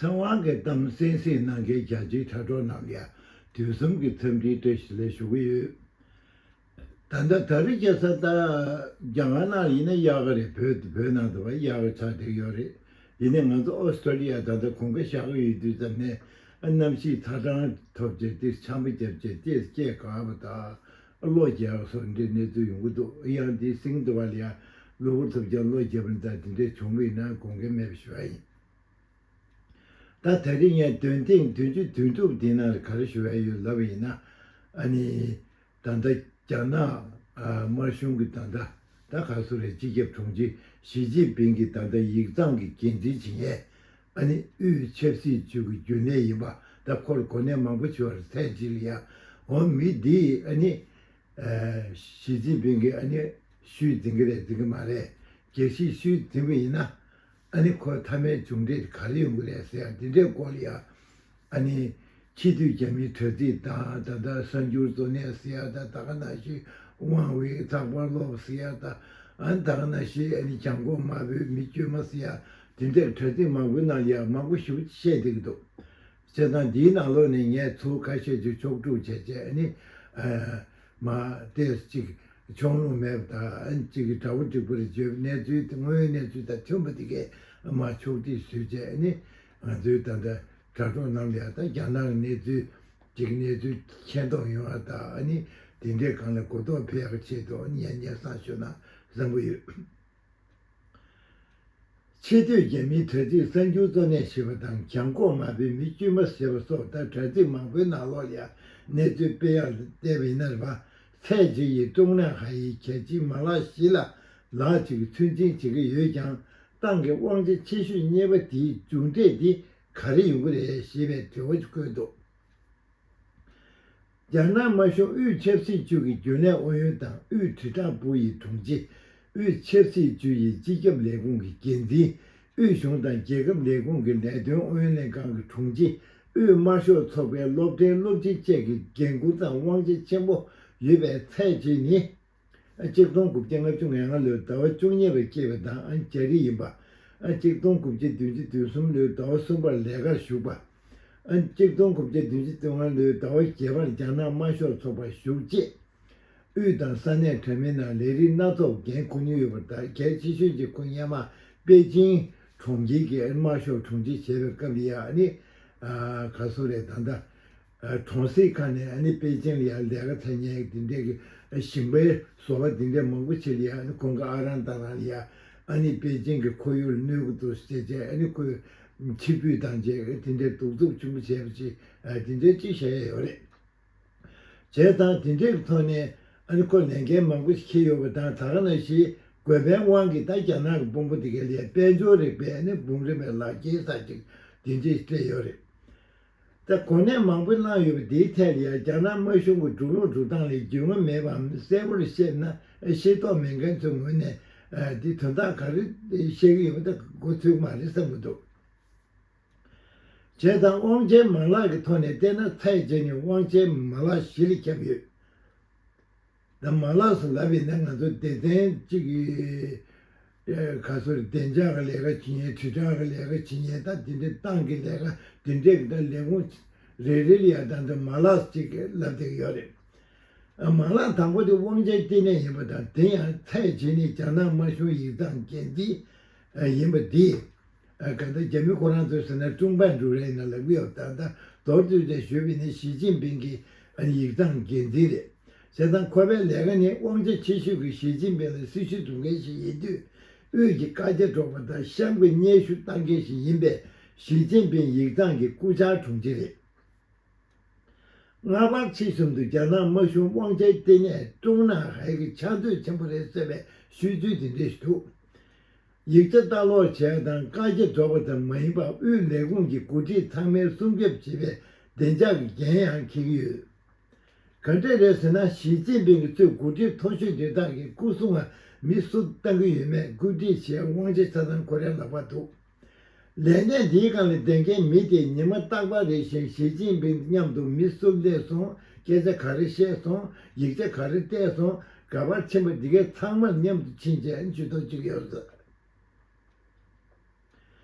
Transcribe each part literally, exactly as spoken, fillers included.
ཚེ་དབང་གི་གཏམ་གསན་གཟིགས་གནང་མཁན་རྒྱ་ཆེའི་དྲ་གྲོགས་རྣམས་ལ་ཡང་དུས་གསུམ་གྱི་འཚམས་འདྲིའི་བཀྲ་ཤིས་བདེ་ལེགས་ཞུ་གི་ཡོད། ད་ལྟ་ད་རེས་ཁ་སང་ད་རྒྱ་གར་ནང་ཡིན་ན་དབྱར་ཁ་རེད། བོད་བོད་ནང་དུ་བ་དབྱར་ཁ་ཆགས་བསྡད་ཡོད་རེད། ཡིན་ནའི་ང་ཚོ་ཨོ་སི་ཀྲོ་ལི་ཡ་ད་ལྟ་དགུན་ཁ་ཞག་ཡོད་དུས་ཙམ་ནས་ཨ་གནམ་གཤིས་ཚ་གྲང་ཐོབ་བྱས་ཏེ་ཆམ་པ་བརྒྱབ་བྱས་ཏེ་སྐད་ག་བ་དང་གློ་རྒྱག་སོགས་འདྲའི་གནས་ཚུལ་ཡོང་གི་འདུག་ཡང་དེ་སིང་དུ་བ་ལ་ཡ་གློ་བུར་ཐོབ་ཀྱང་གློ་རྒྱབ་པ་འདྲ་དེ་འདྲའི་བྱུང་བ་ཡིན་ན་དགོངས་འགལ་མེད་པ་ཞུ་བ་ཡིན། ད་ད་རེས་ངས་འདོན་ཐེངས་བདུན་ཅུ་དོན་དྲུག་འདི་ནང་ལ་ག་རེ་ཞུ་ཡ་ཡོད་ལབ་པ་ཡིན་ན། ཨ་ནི་ད་ལྟ་རྒྱ་ནག་ཨ་དམར་གཞུང་གི་ད་ལྟ་ད་ག་སུ་རེད། སྤྱི་ཁྱབ་དྲུང་ཆེ་ཞི་ཅིན་ཕིང་གི་ད་ལྟ་ཡིག་ཚང་གི་འགན་འཛིན་བྱེད་མཁན་ཨ་ནི་དབུས་ཆབ་སྲིད་ཅུས་ཀྱི་རྒྱུན་ལས་ཡིན་པ། ད་ཁོར་གོ་གནས་མང་པོ་བྱུང་བ་རེད། ཚད་ཅིག་ལ་ཡ། འོ་མི་འདིས་ཨ་ནི། ཨ་ཞི་ཅིན་ཕིང་གིས་ཨ་ནི་ཤུལ་འཛིན་གྱི་རེད་འཛིན་གྱི་མ་རེད། གལ་སྲིད་ཤུལ་འཛིན་པ་ཡིན་ན་ཨ་ནི་ཁོ་མཐའ་མའི་མཇུག་འབྲས་ག་རེ་ཡོང་གི་རེད་ཟེར་ཡ་འདི་འདྲའི་སྐོར་ལ་ཡ། ཨ་ནི་ཆེས་མཐོའི་རྒྱ་མིའི་དྲ་ཚིགས་དང་ད་ལྟ་གསར་འགྱུར་གཙོ་གནད་ཟེར་ཡ་དང་ད་ག་ནང་བཞིན་དབང་བའི་ཚགས་པར་ཀློག་ཟེར་ཡ་དང་ཨ་ནི་ད་ག་ནང་བཞིན་ཨ་ནི་གྱང་གོག་དམར་པོའི་མི་དཀྱུས་མ་ཟེར་ཡ་འདི་འདྲའི་དྲ་ཚིགས་མང་པོའི་ནང་ལ་ཡ་མང་པོ་ཞེ་པོ་བཤད་བསྡད་ཀྱི་འདུག་བྱས་ཙང་འདིའི་ནང་ལོགས་ནས་ངས་ཚུར་ཁ་ཤས་ཅིག་ཕྱོགས་སྒྲིག་བྱས་རྗེས་ཨ་ནི་ཨ་མ་ཏོག་ཙམ་ཅིག་ཕྱོགས་ལྷུང་མེད་པ་དང་ཨ་ནི་ཅིག་གི་འདྲ་བོ་འགྲིག་པོ་རེད་བརྗོད་པའི་གནས་ཚུལ་དེ་དངོས་ཡོད་གནས་ཚུལ་དང་མཐུན་པ་དེ་གས་མ་ཕྱོགས་སྒྲིག་བཟོས་རྗེས་ཨ་ནི་ང་ཚོའི་ད་ལྟ་དྲ་གྲོགས་རྣམས་ལ་ཡང་ད་རྒྱ་ནག་གི་གནས་ཚུལ་ཅིག་གནས་ཚུལ་མཁྱེན་རྟོགས་ཡོང་བ་དང་ཨ་ནི་དེ་འདྲའི་སྒང་ལ་གོ་རྟོགས་འཕེལ་ཡག་ཆེད་དུ་ཨ་ནི་ཡང་སྙན་སེང་ཞུ་ན་བསམ་གྱི་ཡོད། ཆེས་མཐོའི་རྒྱ་མིའི་དྲ་ཚིགས་གསར་འགྱུར་གཙོ་གནད་ཞེས་པ་དང་གྱང་གོག་དམར་པོའི་མི་དཀྱུས་མ་ཞེས་པ་སོགས་ད་དྲ་ཚིགས་མང་པོའི་ནང་ལོགས་ལ་ཡང་གནས་ཚུལ་སྤེལ་ཡག་ལ་བལྟས་པ་ཡིན་ན་རེད་པ། ཚད་ཅིག་ཡིས་ཀྲུང་ནན་ཧའེ་ཡི་གལ་ཆེའི་མ་ལག་བཞི་ལ་ལག་གཅིག་གིས་ཚོད་འཛིན་བྱེད་ཀྱི་ཡོད་ཀྱང་ཏང་གི་དབང་ཆ་ཆེ་ཤོས་གཉེར་པ་དེའི་མཇུག་འབྲས་དེ་ག་རེ་ཡོང་གི་རེད་ཞེས་པའི་དྲི་བ་ཞིག་བཀོད་འདུག་རྒྱ་ནག་དམར་གཞུང་དབུས་ཆབ་སྲིད་ཅུས་ཀྱི་རྒྱུན་ལས་ཨུ་ཡོན་དང་དབུས་དྲིལ་བསྒྲགས་པུའུ་ཡི་དྲུང་ཆེ། དབུས་ཆབ་སྲིད་ཅུས་ཡི་སྤྱི་ཁྱབ་ལས་ཁུངས་ཀྱི་འགན་འཛིན། དབུས་གཞུང་དང་རྒྱལ་ཁབ་ལས་ཁུངས་ཀྱི་ལས་དོན་ཨུ་ཡོན་ལྷན་ཁང་གི་དྲུང་ཆེ། དབུས་དམར་ཤོག་ཚོགས་པའི་སློབ་གྲྭའི་སློབ་སྤྱི་བཅས་ཀྱི་འགན་འཁུར་དང་དབང་ཆ་ཆེན་པོ་ཡོད་པའི་ཚད་ཅིག་ནི། གཅིག་སྟོང་དགུ་བརྒྱ་ལྔ་བཅུ་ང་ལྔ་ལོའི་ཟླ་བ་བཅུ་གཉིས་པར་སྐྱེས་པ་དང་ཨ་ནི་རྒྱ་རིགས་ཡིན་པ། གཅིག་སྟོང་དགུ་བརྒྱ་བདུན་ཅུ་དོན་གསུམ་ལོའི་ཟླ་བ་གསུམ་པར་ལས་ཀར་ཞུགས་པ། གཅིག་སྟོང་དགུ་བརྒྱ་བདུན་ཅུ་དོན་ལྔ་ལོའི་ཟླ་བ་བརྒྱད་པར་རྒྱ་ནག་དམར་ཤོག་ཚོགས་པར་ཞུགས་རྗེས། དབུས་དང་ས་གནས་འདྲ་མིན་ནང་ལས་རིགས་སྣ་ཚོགས་འགན་འཁུར་མྱོང་ཡོད་པར་གདའ། གལ་ཆེ་ཤོས་ཀྱི་ཁོ་སྔོན་མ་པེ་ཅིང་གྲོང་ཁྱེར་གྱི་དམར་ཤོག་དྲུང་ཆེ་བྱས་པའི་སྐབས་ལ་ཡང་ནི། ག་སུ་རེད་ད་ལྟ། གྲོང་གསེབ་ཁག་ནས་ཨ་ནི་པེ་ཅིང་ལ་ཡང་ལས་ཀ་འཚོལ་མཁན་དེ་འདྲས་ཀྱི་ཞིང་པའི་བཟོ་པ་དེ་འདྲས་མང་པོ་ཅིག་ལ་ཡང་ཨ་ནི་ཁོང་གི་ཨ་རང་ད་རང་ལ་ཡང་ཨ་ནི་པེ་ཅིང་གི་ཁོར་ཡུག་ལ་གནོད་ཀྱི་འདུག་ཟེར་བྱས་ཨ་ནི་ཁོས་ཕྱིར་འབུད་བཏང་བྱས་དེ་འདྲས་གདུག་རྩུབ་ཆེན་པོ་བྱས་པ་ཅིག་དེ་འདྲས་ཅིག་བཤད་ཡ་ཡོད་རེད། བྱས་ཙང་དེ་འདྲས་ཀྱི་ཐོག་ནས་ཨ་ནི་ཁོ་ལས་འགན་མང་པོ་ཞིག་འཁྱེར་ཡོད་པ་དང་ད་ག་ནང་བཞིན་དགོས་པའི་དབང་གིས་ད་རྒྱ་ནག་གི་དཔོན་པོ་དེ་གའི་ལ་ཡང་དཔལ་འབྱོར་རིག་པའི་ཨ་ནི་འབུམ་རམས་པའི་ལག་ཁྱེར་ས་ཅིག་དེ་འདྲས་སྤྲད་ཡོད་རེད། ད་གོ་གནས་མང་པོ་བླངས་ཡོད་པ་དེའི་ཐད་ལ་ཡང་རྒྱ་ནག་དམར་གཞུང་གི་འགྲོ་ལུགས་འགྲོ་སྟངས་ལ་རྒྱུས་མངའ་མེད་པའམ་གསལ་པོར་བཤད་ན་ཤེས་རྟོགས་མེད་མཁན་ཚོའི་ངོས་ནས་ཨ་དེ་དོན་དག་ག་རེ་བཤད་ཀྱི་ཡོད་པ་ད་མགོ་ཚོད་ཀྱི་མ་རེད་བསམ་གྱི་འདུག་བྱས་ཙང་དབང་ཆའི་མ་ལག་གི་ཐོག་ནས་བལྟས་ན་ཚད་བྱས་ནས་དབང་ཆའི་མ་ལག་བཞི་ལ་ཁྱབ་ཡོད། ད་མ་ལག་སུ་ལབ་ཡིན་ན་ང་ཚོ་སྡེ་ཚན་གཅིག་གི་ག་ཚོད་བདེ་འཇགས་ཀྱི་ལས་ཀ་བྱེད་མཁན་དྲིལ་བསྒྲགས་ཀྱི་ལས་ཀ་བྱེད་མཁན་ད་དེ་འདྲའི་ཏང་གི་ལས་ཀ་དེ་འདྲས་ཀྱི་ད་ལས་ཁུངས་རེ་རེ་ལ་ཡང་ད་ལྟ་མ་ལག་ཅིག་ལབ་བསྡད་ཀྱི་ཡོད་རེད། མ་ལག་དང་པོ་དེ་དབང་ཆའི་ལྟེ་གནས་ཡིན་པ་དང་དེ་ཡང་ཚད་བྱས་ནས་རྒྱ་ནག་དམར་གཞུང་ཡིག་ཚང་འགན་འཛིན་ཡིན་པ་འདི། ག་ད་རྒྱ་མི་ཁོ་རང་ཚོས་ཟེར་ན་ཀྲུང་པན་ཀྲུའུ་རེན་ལབ་ཀྱི་ཡོད། ད་ལྟ་མདོར་བསྡུས་ཏེ་ཞུས་པ་ཡིན་ན་ཞི་ཅིན་ཕིང་གི་ཡིག་ཚང་འགན་འཛིན་རེད། བྱས་ཙང་ཁོ་པའི་ལས་ཀ་ནི་དབང་ཆ་ཆེ་ཤོས་ཀྱི་ཞི་ཅིན་ཕིང་ལ་སྲི་ཞུ་སྒྲུབ་མཁན་ཞིག་ཡིན་དུས་དབུས་ཀྱི་བཀའ་རྒྱ་སྒྲོག་པ་དང་གཤམ་གྱི་སྙན་ཞུ་བཏང་མཁན་ཞིག་ཡིན་པས་ཞི་ཅིན་ཕིང་ཡིག་ཚང་གི་སྐུ་བཅར་དྲུང་ཆེ་རེད། སྔ་བར་ཕྱི་གསུམ་དུ་རྒྱ་ནག་དམར་གཞུང་དབང་ཆའི་ལྟེ་གནས་ཀྲུང་ནན་ཧའེ་གི་ཕྱག་མཛོད་ཆེན་པོ་རེད་ཟེར་བའི་ཤོད་ཚུལ་དེ་འདྲ་ཞིག་འདུག་ཡིག་ཆ་ལྟ་ཀློག་བྱས་དང་བཀའ་རྒྱ་སྒྲོག་པ་ཙམ་མ་ཡིན་པར་དབུས་ལས་ཁུངས་ཀྱི་འགོ་ཁྲིད་ཚང་མའི་སྲུང་སྐྱོབ་བྱེད་པའི་བདེ་འཇགས་ཀྱི་འགན་ཡང་འཁྱེར་གྱི་ཡོད། ག་འདྲས་རེད་ཟེར་ན་ཞི་ཅིན་ཕིང་གིས་གཙོས་འགོ་ཁྲིད་མཐོ་ཤོས་དེ་དག་གི་སྐུ་སྲུང་བ་མི་སུ་བཏང་གི་ཡོད་མེད་བཀོད་སྒྲིག་བྱེད་དབང་ཆ་ཆ་ཚང་ཁོ་རའི་ལག་པར་འདུག་ལས་གནས་འདིའི་སྒང་ལ་བསྡད་མཁན་མི་དེས་ཉི་མ་རྟག་པར་རེ་བཞིན་ཞི་ཅིན་ཕིང་མཉམ་དུ་མི་སུ་སླེབས་སོང་། སྐད་ཆ་ག་རེ་བཤད་སོང་། ཡིག་ཆ་ག་རེ་བལྟས་སོང་། ག་པར་ཕྱིན་པ་འདི་གའི་ཚང་མར་མཉམ་དུ་ཕྱིན་བྱས་ཇུས་གཏོགས་བྱེད་ཀྱི་ཡོད་ཟེར།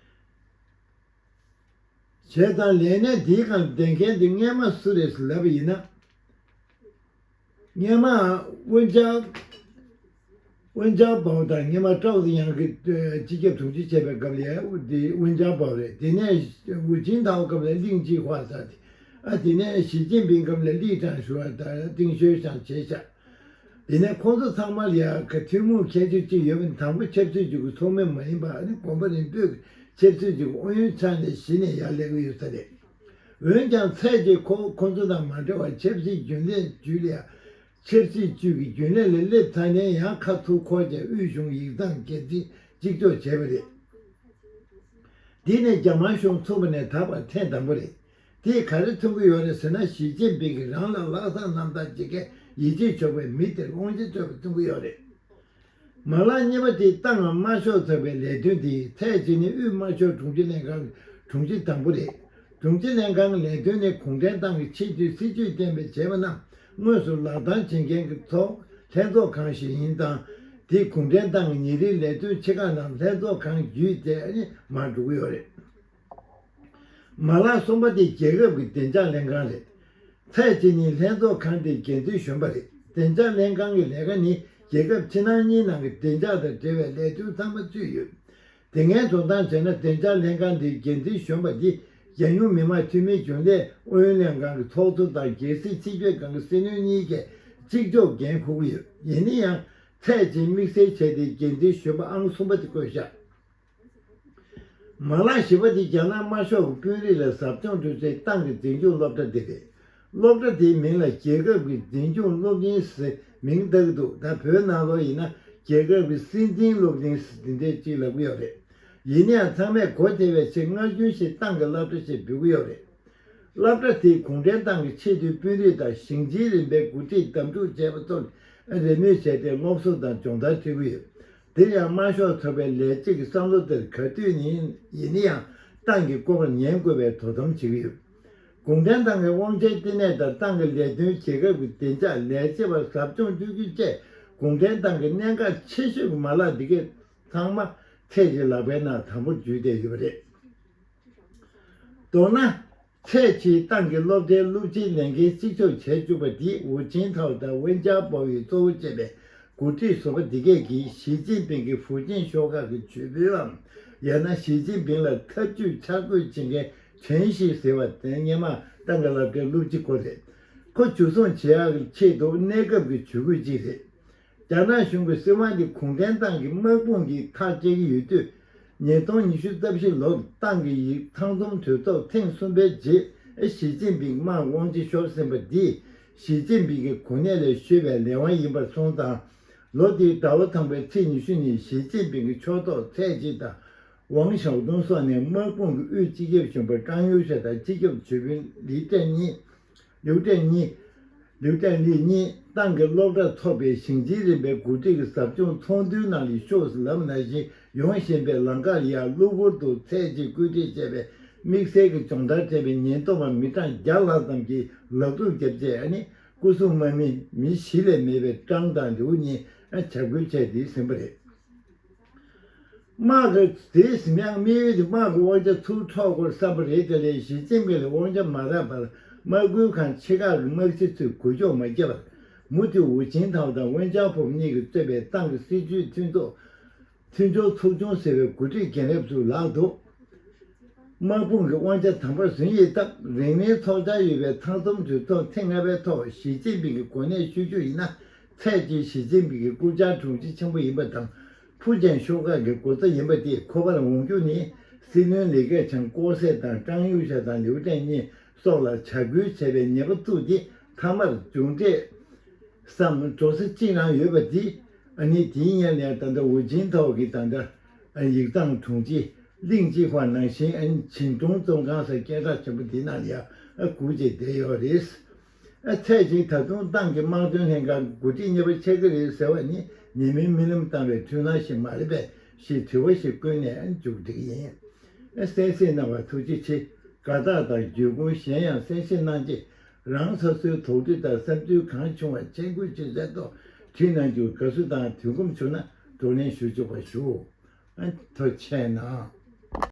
བྱས་ཙང་ལས་གནས་དེའི་སྒང་བསྡད་མཁན་དེ་སྔས་མ་སུ་རེད་ལབ་པ་ཡིན་ན། སྔས་མ་ཝུན་ཅང་། ཝུན་ཅང་པའོ་དང་སྔས་མ་ཀྲའོ་ཙེ་ཡང་གི་སྤྱི་ཁྱབ་དྲུང་ཆེ་བྱས་པའི་སྐབས་ལ་དེ་ཝུན་ཅང་པའོ་རེད། དེ་ནས་ཧུ་ཅིན་ཐའོ་སྐབས་ལ་ལིང་ཅི་ཧྭ་ཟེར་ཏེ། ཨ་དེ་ནས་ཞི་ཅིན་ཕིང་སྐབས་ལ་ལི་ཀྲང་ཞུ་བ་དང་ཏིང་ཞོན་ཞང་བྱས་ཤག་དེ་ནས་ཁོང་ཚོ་ཚང་མ་ལ་ཡང་གི་ཐུན་མོང་ཁྱད་ཆོས་གཅིག་ཡོད་པ་ནི། དང་པོ་ཆབ་སྲིད་ཅུས་ཀྱི་ཚོགས་མི་མ་ཡིན་པ། ཨ་ནི་གོམ་པ་རིམ་སྤོས་ཀྱི་ཆབ་སྲིད་ཅུས་ཀྱི་ཨུ་ཡོན་ཚང་ནས་གཞི་ནས་ཡར་སླེབས་ཀྱི་ཡོད་ས་རེད། འོན་ཀྱང་ཚད་ཀྱིས་ཁོ་ཁོ་ཚོ་དང་མ་འདྲ་བར་ཆབ་སྲིད་རྒྱུན་ལས་ཅུས་ལ་ཡང་། ཆབ་སྲིད་ཅུས་ཀྱི་རྒྱུན་ལས་ལ་སླེབས་ཚར་ནས་ཡང་ཁ་ཐུག་འཁོར་བྱས་དབུས་གཞུང་ཡིག་ཚང་སྒེར་འཛིན་གཅིག་ལྕོགས་བྱས་པ་རེད། འདི་ནི་རྒྱ་དམར་གཞུང་ཚུགས་པ་ནས་ད་བར་ཐེངས་དང་པོ་རེད། དེས་ག་རེ་མཚོན་གྱི་ཡོད་རེད་ཟེར་ན། ཞི་ཅིན་ཕིང་གིས་རང་ལ་ལྷག་བསམ་རྣམ་དག་བྱེད་མཁན་ཡིད་ཆེས་ཆོག་པའི་མི་དེར་དབང་ཆ་སྤྲོད་པ་མཚོན་གྱི་ཡོད་རེད། མ་ལག་གཉིས་པ་དེ་ཏང་གི་དམར་ཤོག་ཚོགས་པའི་ལས་དོན་དེ། ཚད་ཅིག་ནི་དབུས་དམར་ཤོག་དྲུང་ཆེ་ལྷན་ཁང་གི་དྲུང་ཆེ་དང་པོ་རེད། དྲུང་ཆེ་ལྷན་ཁང་གི་ལས་དོན་ནི་གུང་ཁྲན་ཏང་གི་ཆེས་མཐོའི་སྲིད་ཇུས་གཏན་འབེབས་བྱས་པ་རྣམས་དངོས་སུ་ལག་བསྟར་བྱེད་མཁན་གྱི་ཚོགས་ལྷན་ཚོགས་ཁང་ཞིག་ཡིན་ཙང་། དེས་གུང་ཁྲན་ཏང་གི་ཉིན་རེའི་ལས་དོན་ཆེ་ཁག་རྣམས་ལྷན་ཚོགས་ཁང་བརྒྱུད་དེ་ནི་མར་འགྲོ་གི་ཡོད་རེད། མ་ལག་གསུམ་པ་དེ་རྒྱལ་ཁབ་ཀྱི་བདེ་འཇགས་ལྷན་ཁང་རེད། ཚད་ཅིག་ནི་ལྷན་ཚོགས་ཁང་དེའི་འགན་འཛིན་གཞོན་པ་རེད། བདེ་འཇགས་ལྷན་ཁང་གི་ལས་ཀ་ནི་རྒྱལ་ཁབ་ཕྱི་ནང་གཉིས་ནང་གི་བདེ་འཇགས་དང་འབྲེལ་བའི་ལས་དོན་ཚང་མ་ཚུད་ཡོད། དེ་སྔའི་འགྲོ་སྟངས་བྱས་ན། བདེ་འཇགས་ལྷན་ཁང་དེའི་འགན་འཛིན་གཞོན་པ་འདི་རྒྱལ་ཡོངས་མི་དམངས་འཐུས་མིའི་རྒྱུན་ལས་ཨུ་ཡོན་ལྷན་ཁང་གི་ཚོགས་གཙོ་དང་རྒྱལ་སྲིད་སྤྱི་སྤྱོད་ཁང་གི་སྲིད་བློན་གཉིས་ཀས་གཅིག་ལྕོགས་འགན་འཁུར་གྱི་ཡོད། ཡིན་ན་ཡང་། ཚད་ཅིག་དམིགས་བསལ་བྱས་ཏེ་འགན་འཛིན་གཞོན་པ་ཨང་གསུམ་པ་དེ་བསྐོས་བཞག་མ་ལག་བཞི་པ་དེ་རྒྱ་ནག་དམར་ཤོག་གི་དཔོན་རིགས་ལ་ཟབ་སྦྱོང་སྤྲོད་སའི་ཏང་གི་འཛིན་སྐྱོང་སློབ་གྲྭ་དེ་རེད། སློབ་གྲྭ་དེའི་མིང་ལ་རྒྱལ་ཁབ་ཀྱི་འཛིན་སྐྱོང་སློབ་གླིང་ཟེར་མིང་བཏགས་འདུག་ད་བོད་ནང་ལོགས་ཡིན་ན་རྒྱལ་ཁབ་ཀྱི་སྲིད་འཛིན་སློབ་གླིང་ཟེར་དེ་འདྲས་ཅིག་ལབ་ཀྱི་ཡོད་རེད། ཡིན་ན་ཡང་ཚང་མས་གོ་བདེ་བའི་ཆེད་སྔར་རྒྱུན་བཞིན་ཏང་གི་སློབ་གྲྭ་ཞེས་འབོད་ཀྱི་ཡོད་རེད། སློབ་གྲྭ་དེས་གུང་ཁྲན་ཏང་གི་ཆེས་མཐོའི་དཔོན་རིགས་དང་ཞིང་ཆེན་རིམ་པའི་འགོ་ཁྲིད་བདམས་སྒྲུག་བྱས་པ་ཚོར་རེ་མོས་བྱས་ཏེ་སློབ་གསོ་དང་སྦྱོང་བརྡར་སྤྲད་ཀྱི་ཡོད། དེ་ཡང་དམར་ཤོག་ཚོགས་པའི་ལས་བྱེད་ཀྱི་བསམ་བློ་དེར་ག་དུས་ནས་ཡིན་ན་ཡང་ཏང་གི་བཀོད་པར་ཉན་དགོས་པའི་དོ་དམ་བྱེད་ཀྱི་ཡོད། གུང་ཁྲན་ཏང་གི་དབང་ཆའི་བསྟི་གནས་དང་ཏང་གི་ལས་དོན། རྒྱལ་ཁབ་ཀྱི་བདེ་འཇགས། ལས་བྱེད་པར་ཟབ་སྦྱོང་སྤྲོད་རྒྱུ་བཅས་གུང་ཁྲན་ཏང་གི་གནད་འགག་ཆེ་ཤོས་ཀྱི་མ་ལག་འདི་གས་ཚང་མ་ཚད་ཀྱི་ལག་པའི་ནང་དམ་པོར་འཇུས་བསྡད་ཡོད་པ་རེད། མདོར་ན། ཚད་ཆེའི་ཏང་གི་སློབ་གྲྭའི་སློབ་སྤྱིའི་ལས་འགན་གཅིག་ལྕོགས་བྱས་བཅུག་པ་འདིས་ཧུ་ཅིན་ཐའོ་དང་ཝུན་ཅཱ་པའོ་ཡི་གཙོ་བོ་བྱས་པའི་འགོ་ཁྲིད་ཟུར་པ་འདི་གས་ཀྱིས་ཞི་ཅིན་ཕིང་གིས་ཧྥུ་ཅན་ཤོག་ཁག་གི་ཇུས་འབུལ་བའམ། ཡང་ན་ཞི་ཅིན་ཕིང་ལ་ཐབས་ཇུས་ཕྱག་བཀོད་བྱེད་མཁན་ཁྲེན་ཞི་ཟེར་བ་དེ་སྔོན་མ་ཏང་གི་སློབ་གྲྭའི་སློབ་སྤྱི་ཁོ་རེད། ཁོ་འཇུ་བཟུང་བྱེད་ཡག་གི་ཆེད་དུ་གནས་སྐབས་ཀྱི་ཇུས་འགོད་ཅིག་རེད། རྒྱ་ནག་གཞུང་གི་སྲིད་དབང་འདི་གུང་ཁྲན་ཏང་གི་དམག་དཔུང་གིས་ཐག་བཅད་ཀྱི་ཡོད་དུས། ཉིས་སྟོང་ཉི་ཤུ་རྩ་བཞི་ལོར་ཏང་གི་ཡིག་ཚང་འཛོམས་གྲོས་ཚོགས་ཐེངས་གསུམ་པའི་རྗེས། ཞི་ཅིན་ཕིང་དམག་དབང་ཆ་ཤོར་ཟིན་པ་འདིས་ཞི་ཅིན་ཕིང་གི་གོ་གནས་ལས་བཤོལ་བའི་ལས་དབང་ཡིན་པར་སོང་ཙང་། ལོ་འདིའི་ཟླ་བ་དང་པོའི་ཚེས་ཉི་ཤུ་ཉིན་ཞི་ཅིན་ཕིང་གི་ཕྱོགས་གཏོགས་ཚད་ཅིག་དང་། ཝང་ཞའོ་ཏུང་སོགས་ནས་དམག་དཔུང་གི་དབུས་སྤྱི་ཁྱབ་གཞོན་པ་ཀྲང་ཡུའུ་ཞའོ་དང་སྤྱི་ཁྱབ་ཇུས་དཔོན་ལིའུ་ཀྲེང་གཉིས། ལིའུ་ཀྲེང་གཉིས། ལིའུ་ཀྲེང་ལི་གཉིས་ཏང་གི་སློབ་གྲྭ་ཚོགས་པའི་ཞིང་ཆེན་རིམ་པའི་འགོ་ཁྲིད་ཀྱི་ཟབ་སྦྱོང་ཚོགས་འདུའི་ནང་ལ་ཤོག་ཟེར་ལབ་པ་ནང་བཞིན་ཡོང་བཞིན་པའི་ལམ་ཁ་ལ་ཡང་གློ་བུར་དུ་ཚད་ཅིག་བཀོད་སྒྲིག་བྱས་པའི་དམིགས་བསལ་གྱི་སྦྱོང་བརྡར་སྤྲད་པའི་ཉེན་རྟོག་པ་མི་གྲངས་བརྒྱ་ལྷག་ཙམ་གྱིས་ལག་འཛུགས་བརྒྱབ་རྗེས། ཨ་ནི་སྐུ་སྲུང་དམག་མི་མི་བཞི་ལས་མེད་པའི་ཀྲང་དང་ལིའུ་གཉིས་བྱ་རྒོལ་བྱས་ཏེ་ཟིན་པ་རེད། དམག་གི་དེ་ཟིན་ཡང་དམིགས་ཡུལ་དེ་དམག་གི་དབང་ཆ་ཚུར་འཕྲོག་དགོས་བསམ་པ་རེད། དེ་ལས་ཞི་ཅིན་ཕིང་ལ་དབང་ཆ་མ་རག་པར་དམག་ཁུལ་ཁང་ཆེ་ཁག་གི་དམག་སྤྱི་ཚོས་འགུལ་སྐྱོད་མ་བརྒྱབ་པར་མུ་མཐུད་ཧུའུ་ཅིན་ཐའོ་དང་ཝུན་ཅང་ཕོམ་གཉིས་ཀྱིས་གཙོས་པའི་ཏང་གི་སྲིད་བྱུས་མཐུན་ཚོགས་མཐུན་སྦྱོར་ཚོགས་ཆུང་ཟེར་བའི་འགོ་ཁྲིད་རྒན་རབས་ཚོའི་ལག་ཏུ། དམག་དཔུང་གི་དབང་ཆ་དམ་པོར་ཟིན་ཡོད་སྟབས། རིང་མིན་ཚོགས་འཆར་ཡོད་པའི་ཚང་འཛོམས་གྲོས་ཚོགས་ཐེངས་ལྔ་པའི་ཐོག་ཞི་ཅིན་ཕིང་གི་གོ་གནས་ཤོར་རྒྱུ་ཡིན་ན། ཚད་ཀྱིས་ཞི་ཅིན་ཕིང་གི་རྐུབ་བཀྱག་དྲུང་ཆེ་ཆེན་པོ་ཡིན་པ་དང་། ཧྥུ་ཅན་ཤོག་ཁག་གི་འགོ་རྩ་ཡིན་པ་དེས་ཁོ་པར་འོང་རྒྱུ་ནི། སྲིད་བློན་ལི་ཁེ་ཆང་ལྐོག་ཟ་དང་ཀྲང་ཡུའུ་ཞའོ་དང་ལིའུ་ཀྲེང་གཉིས་སོགས་ལ་བྱ་རྒོལ་བྱས་པའི་ཉེས་པ་བཙུགས་ཏེ། མཐའ་མར་མཇུག་འབྲས་སམ་འགྲོ་ས་གཅིག་རང་ཡོད་པ་འདི། ཨ་ནི་དེའི་སྔོན་ལ་ད་ལྟ་ཧུའུ་ཅིན་ཐའོ་གིས་ད་ལྟ་ཡིག་ཚང་དྲུང་ཆེ་ལིང་ཅི་ཧྭ་ནང་བཞིན། ཨ་ནི་ཆིན་ཀྲུང་བཙོན་ཁང་ཟེར་སྐད་གྲགས་ཆེན་པོ་འདི་ནང་ལ་ཡང་སྒུག་བྱས་བསྡད་ཡོད་རེད། ཨ་ཚད་ཅིག་ད་དུང་ཏང་གི་དམག་དོན་ལྷན་ཁང་གི་འགོ་ཁྲིད་གཉིས་པ་ཆགས་ཀྱི་རེད་ཟེར་བ་ནི་ཉེས་མིང་རྨི་ལམ་བཏང་བའི་འཁྲུལ་སྣང་ཞིག་མ་རེད་པས་ཞེས་དྲི་བ་ཞིག་བཀོད་ནས་མཇུག་སྒྲིལ་ཡིན། གསན་གཟིགས་གནང་བར་ཐུགས་རྗེ་ཆེ། དགའ་རྟགས་དང་བརྒྱུད་སྐུལ་གཞན་ཡང་གསན་གཟིགས་གནང་རྗེས། རང་སོ་སོའི་དོགས་འདྲི་དང་བསམ་ཚུལ་གང་བྱུང་བ་མཆན་འགོད་བྱེད་སའི་ཐོག་བྲིས་གནང་རྒྱུར་དགའ་བསུ་དང་དུས་ཁོམ་བྱུང་ན་བགྲོ་གླེང་ཞུ་ཆོག་པ་ཞུ། ཨ་ཐུགས་རྗེ་གནང་།